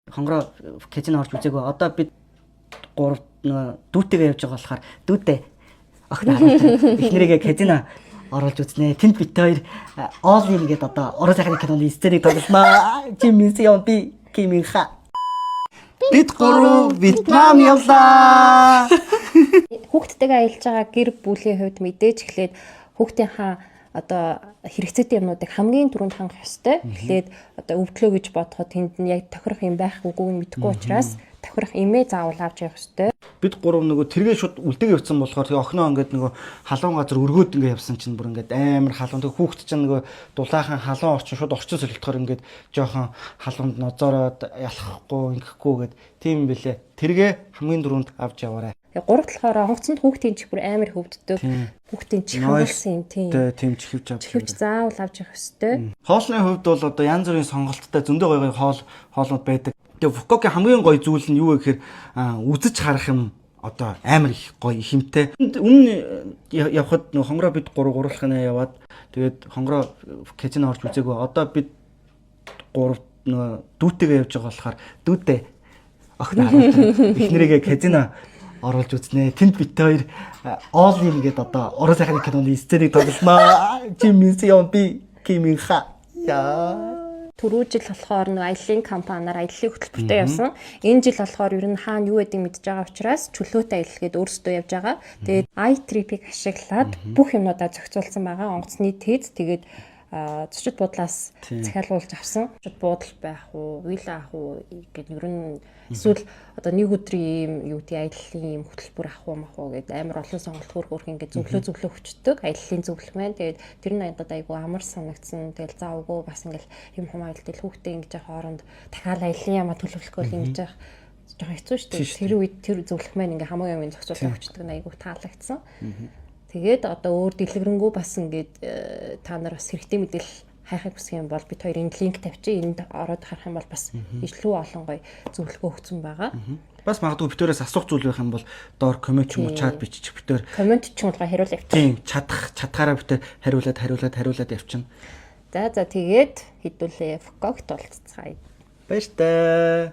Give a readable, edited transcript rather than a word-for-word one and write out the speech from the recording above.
Хонгороо казино орж үзээгүй. Одоо бид гурав нөгөө дүүтэйгээ явж байгаа болохоор дүүтэй охин харуулж эхнэрийгээ казино оруулж үзнэ. Тэнд бид хоёр All In гэдэг одоо уран сайхны киноны сценыг тоглоно. Чи Минсион, би Киминха. Бид гурав Вьетнам явлаа. Хүүхдтэйгээ аялж байгаа гэр бүлийн хувьд мэдээж эхлээд хүүхдийнхаа одоо хэрэгцээтэй юмнуудыг хамгийн түрүүнд хангах ёстой. Эхлээд одоо өвдлөө гэж бодоход тэнд нь яг тохирох юм байх үгүй нь мэдэхгүй учраас тохирох эмээ заавал авч явах ёстой. Бид гурав нөгөө тэргээ шууд үлдээг явцсан болохоор тэгээ охиноо ингээд нөгөө халуун газар өргөөд ингээд явсан чинь бүр ингээд амар халуун. Тэгээ хүүхэд чинь нөгөө дулаахан халуун орчин, шууд орчин солигдохоор ингээд жоохон халуунд нозоороод ялахгүй, ингэхгүй гээд тийм юм бэлээ. Тэргээ хамгийн түрүүнд авч яваарай. Тэгээ гурав болохоор онгоцонд хүүхдийн чихвэр амар хөвддөг. Хүүхдийн чихвэрсэн юм, тийм. Тийм, чихвч авч. Чихвч заавал авч явах ёстой. Хоолны хувьд бол одоо янз бүрийн сонголттой зөндөө гоё гоё хоолнууд байдаг. Тэгээ Фукокийн хамгийн гоё зүйл нь юу вэ гэхээр үзэж харах юм одоо амар их гоё их юмтай. Өмнө явхад нөх хонгороо бид гурав гурлахнаа яваад, тэгээд хонгороо казино орж үзээгүй. Одоо бид гурав нөгөө дүүтэйгээ явж байгаа болохоор дүүтэй охин харуулж эхнэрийгээ казино оруулж үзнэ. Тэнд бид хоёр All In гэдэг одоо уран сайхны киноны сценыг тоглоно. Чи Минсион, би Киминха. Яа. Түрүү жил болохоор нэг аяллаа компаниар аяллаа хөтөлбөртэй явсан. Энэ жил болохоор ер нь хаана юу гэдгийг мэдж байгаа учраас чөлөөтэй аялал гээд өөрсдөө явж байгаа. Тэгээд iTrip-ийг ашиглаад бүх юмнуудаа зохицуулсан байгаа. Онгоцны тэз, тэгээд зочид буудлаас захиалуулж авсан. Зочид буудал байх уу, вилла авах уу гэдэг, ер нь эсвэл одоо нэг өдрийн ийм юу гэдэг аяллаа ийм хөтөлбөр авах уу, мах уу гэдэг амар олон сонголт хөр хөрх ингээд зөвлөө зөвлөө өчтдөг. Аяллаа зөвлөх маань тэгээд тэр нь надад айгүй амар санагдсан. Тэгэл заа үгүй бас ингээд юм хум аялал тэл хүүхдээ ингэж явах хооронд дахиад аяллаа ямаа төлөвлөхгүй л ингэж явах жоохон хэцүү шүү дээ. Тэр үед тэр зөвлөх маань ингээ хамаг юм зохицуулах өчтдөг нь айгүй таалагдсан. Тэгээд одоо өөр дэлгэрэнгүй бас ингээд та нар бас хэрэгтэй мэдээлэл хайхыг хүсэх юм бол бид хоёр энд линк тавьчих. Энд ороод харах юм бол бас илүү олон гоё зөвлөгөө өгсөн байгаа. Бас магадгүй бид хоёроос асуух зүйл байх юм бол доор comment ч юм уу chat бичих, бид хоёр Comment ч юм уу хариулаа явчих. Тийм, чадхаараа бид хоёр хариулаад, хариулаад, хариулаад явчихна. За, тэгээд хэдүүлээ Фукокт уулзацгаая. Баяртай.